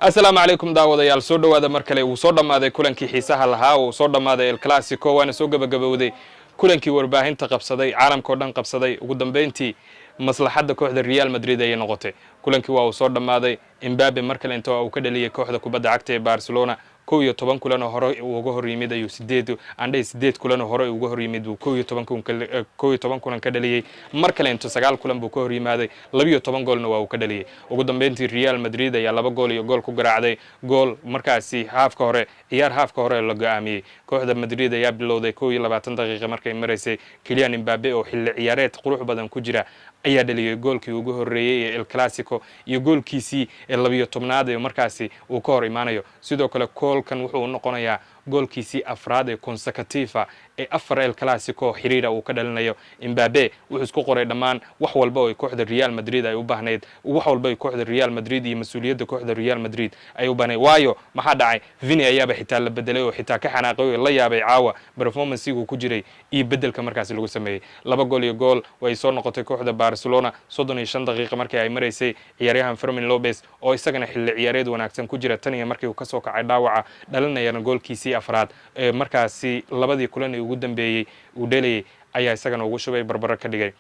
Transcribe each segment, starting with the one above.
Asalaamu calaykum, daawadayaal, soo dhowaada mar kale. Wuu soo dhammaaday kulankii xiisaha lahaa, uu soo dhammaaday El Clasico, waana soo gebagabowday kulankii warbaahinta qabsaday, caalamka oo dhan qabsaday. Ugu dambeyntii maslaxadda kooxda Real Madrid ayay noqotay. Kulankii waa uu soo dhammaaday. Mbappe mar kale inta uu ka dhaliyay kooxda kubadda cagta ee Barcelona. 11 kulan oo hore uga hor yimid ayuu sideed andhay, 8 kulan oo hore uga hor yimid buu 11 kulan ka dhaliyey. Mar kale into 9 kulan buu ka hor yimaaday, 12 goolna waa uu ka dhaliyey. Ugu dambeyntii Real Madrid ayaa 2 gool iyo gool ku garaacday. Gool markaasi haafka hore, ciyaar haafka hore la go'aamiyey. Kooxda Madrid ayaa bilowday. 21 daqiiqa markay maraysay, Kylian Mbappe oo xilli ciyaareed qurux badan ku jira ayaa dhaliyay goolkii ugu horreeyey ee El Clasico iyo goolkiisii ee 12aad ee markaasi uu ka hor imaanayo. Sidoo kale goolkan wuxuu noqonayaa goolkiisii afraad ee consecutive ee afar El Clasico xiriira uu ka dhalinayo. Mbappe wuxuu isku qoray dhammaan wax walba oo ay kooxda Real Madrid ay u baahnayd, wax walba ay kooxda Real Madrid iyo mas-uuliyadda kooxda Real Madrid ay u baahnayd. Waayo, maxaa dhacay? Vini ayaaba xitaa la bedelay oo xitaa ka xanaaqay oo la yaabay caawa performanceigu ku jiray iyo bedelka markaasi lagu sameeyey. 2 gool iyo gool way soo noqotay kooxda Barcelona. 35 daqiiqa markii ay maraysay, ciyaaryahan Fermin Lopez oo isagana xilli ciyaareed wanaagsan ku jira tan iyo markii uu kasoo kacay dhaawaca, dhalinayana goolkiisii afraad ee markaasi labadii kulan ee ugu dambeeyey uu dhelayay, ayaa isagana ugu shubay, barbaro ka dhigay.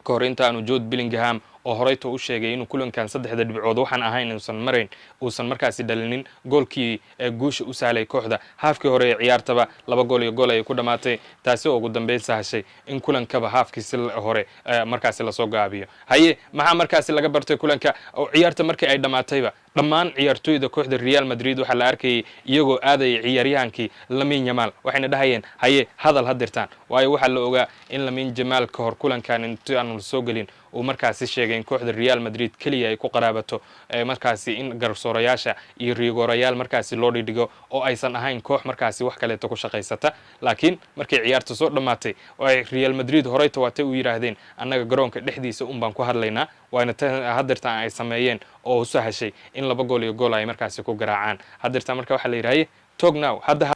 Ka hor intaanu Jude Bellingham oo horeyta u sheegay inuu kulankan saddexda dhibcood waxaan ahayn uusan marayn, uusan markaasi dhalinin goolkii guusha u sahlay kooxda haafkii hore ee ciyaartaba, 2 gool iyo gool ayay ku dhammaatay, taasi oo ugu dambeyn sahashay in kulankaba haafkiisi hore markaasi lasoo gaabiyo. Haye, maxaa markaasi laga bartay kulanka? Oo ciyaarta markii ay dhammaatayba, dhammaan ciyaartooyda kooxda Real Madrid waxaa la arkayay iyagoo aadayay ciyaaryahankii Lamine Yamal, waxayna dhahayeen, "Haye, hadal ha dirtaan." Waayo, waxaa la ogaa in Lamine Yamal ka hor kulankan inti aanu soo gelin uu markaasi sheegay in kooxda Real Madrid keliya ay ku qaraabato markaasi in garsoorayaasha iyo rigoorayaal markaasi loo dhigdhigo oo aysan ahayn koox markaasi wax kaleeto ku shaqaysata. Laakiin markay ciyaarta soo dhammaatay oo ay Real Madrid horey tawaatay u yidhaahdeen, "Annaga garoonka dhexdiisa un baan ku hadlaynaa," waana hadeertaan ay sameeyeen oo u sahashay in 2 gool iyo gool ay markaasi ku garaacaan. Hadeertaan marka waxaa la yidhi, "Haye, talk now, hadda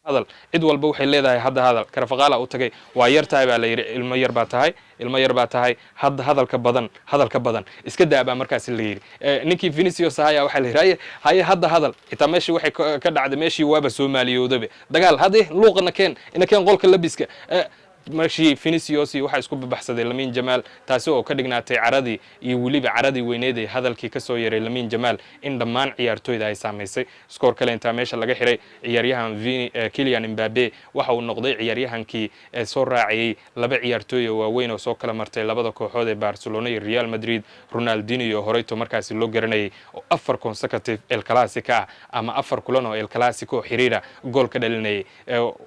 hadal." Cid walba waxay leedahay, "Hadda hadal." Carvajal u tagay, "Waa yar tahay," baa la yidhi, "ilmo yar baa tahay, ilmo yar baa tahay, hadda hadalka badan, hadalka badan iska daa," baa markaasi la yidhi. Ninkii Vinicius ahaya waxaa la yidhi, "Haye, haye, hadda hadal." Xitaa meeshii waxay ka dhacday, meeshii waaba soomaaliyowdabe dagaal. "Hadde luuqana keen, ina keen qolka labiska." Marshii Vinicius iyo waxaa isku babaxsaday Lamine Yamal, taasi oo ka dhignaatay caradii iyo weliba caradii weyneed ee hadalkii ka soo yaray Lamine Yamal in dhammaan ciyaartooyda ay saamaysay. Score kale intaa meesha laga xiray, ciyaaryahan Vini, Kylian Mbappe waxa uu noqday ciyaaryahankii soo raacayay laba ciyaartooy oo waaweyn oo soo kala martay labada kooxood ee Barcelona iyo Real Madrid: Ronaldinho horeyto markaasi loo garanayay oo afar consecutive El Clasico ah ama afar kulan oo El Clasico oo xiriira gool ka dhalinayay.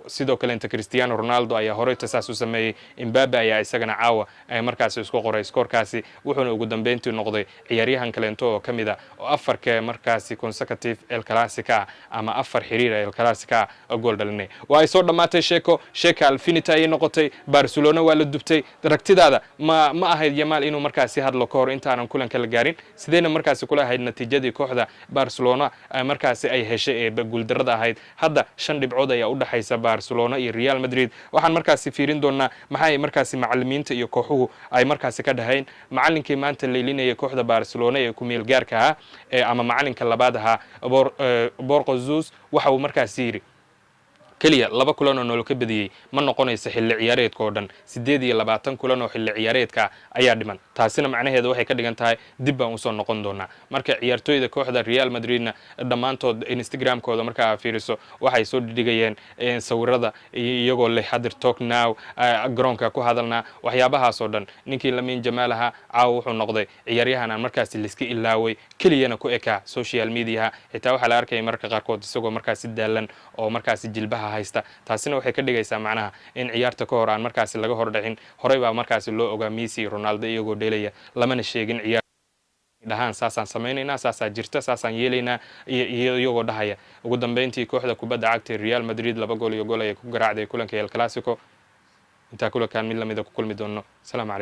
Sidoo kale inta Cristiano Ronaldo ayaa horeyto saas u sameeyey. Mbappe ayaa isagana caawa markaasi isku qoray scoorkaasi, wuxuuna ugu dambeyntii noqday ciyaaryahan kaleento oo ka mid a oo afarke markaasi consecutive El Clasico ah ama afar xiriira El Clasico ah oo gool dhalinay. Waa ay soo dhammaatay sheeko, sheeka alfinita ayay noqotay. Barcelona waa la dubtay. Aragtidaada ma ahayd Yamal inuu markaasi hadlo ka hor intaanan kulanka la gaarin? Sideyna markaasi kula ahayd natiijadii kooxda Barcelona markaasi ay heshay ee guuldarrada ahayd? Hadda 5 dhibcood ayaa u dhexaysa Barcelona iyo Real Madrid. Waxaan markaasi fiirin doonaa maxay markaasi macalimiinta iyo kooxuhu ay markaasi ka dhahayn. Macalinkii maanta leylinaya kooxda Barcelona ee ku-meel gaarka ahaa ama macalinka labaad ahaa, Bordalas, waxa uu markaasi yidhi, "Keliya laba kulan oo noola ka badiyey ma noqonayso xilli ciyaareedka oo dhan. 28 kulan oo xilli ciyaareedka ayaa dhiman, taasina macnaheeda waxay ka dhigan tahay dib baan usoo noqon doonaa." Marka ciyaartooyda kooxda Real Madridna dhammaantood Instagramkooda markaa fiiriso, waxay soo dhigayeen sawirada iyagoo leh, "Hadir, talk now, garoonka ku hadalnaa," waxyaabahaasoo dhan. Ninkii Lamine Yamal ahaa caawa wuxuu noqday ciyaaryahan aan markaasi liska ilaaway, keliyana ku ekaa social mediaha. Xitaa waxaa la arkaya mararka qaarkood isagoo markaasi daalan oo markaasi jilbaha haysta. Taasina waxay ka dhigaysaa macnaha in ciyaarta ka hor aan markaasi laga hor dhicin. Horey baa markaasi loo ogaa Messi iyo Ronaldo iyagoo dheelaya, lamana sheegin ciyaar dhahaan, "Saasaan samaynaynaa, saasaa jirta, saasaan yeelaynaa," iyagoo dhahaya. Ugu dambeyntii kooxda kubadda cagta Real Madrid 2 gool iyo gool ayay ku garaacday kulanka El Clasico. Intaa kulankan mid lamida ku kulmi doono, asalaamu calaykum.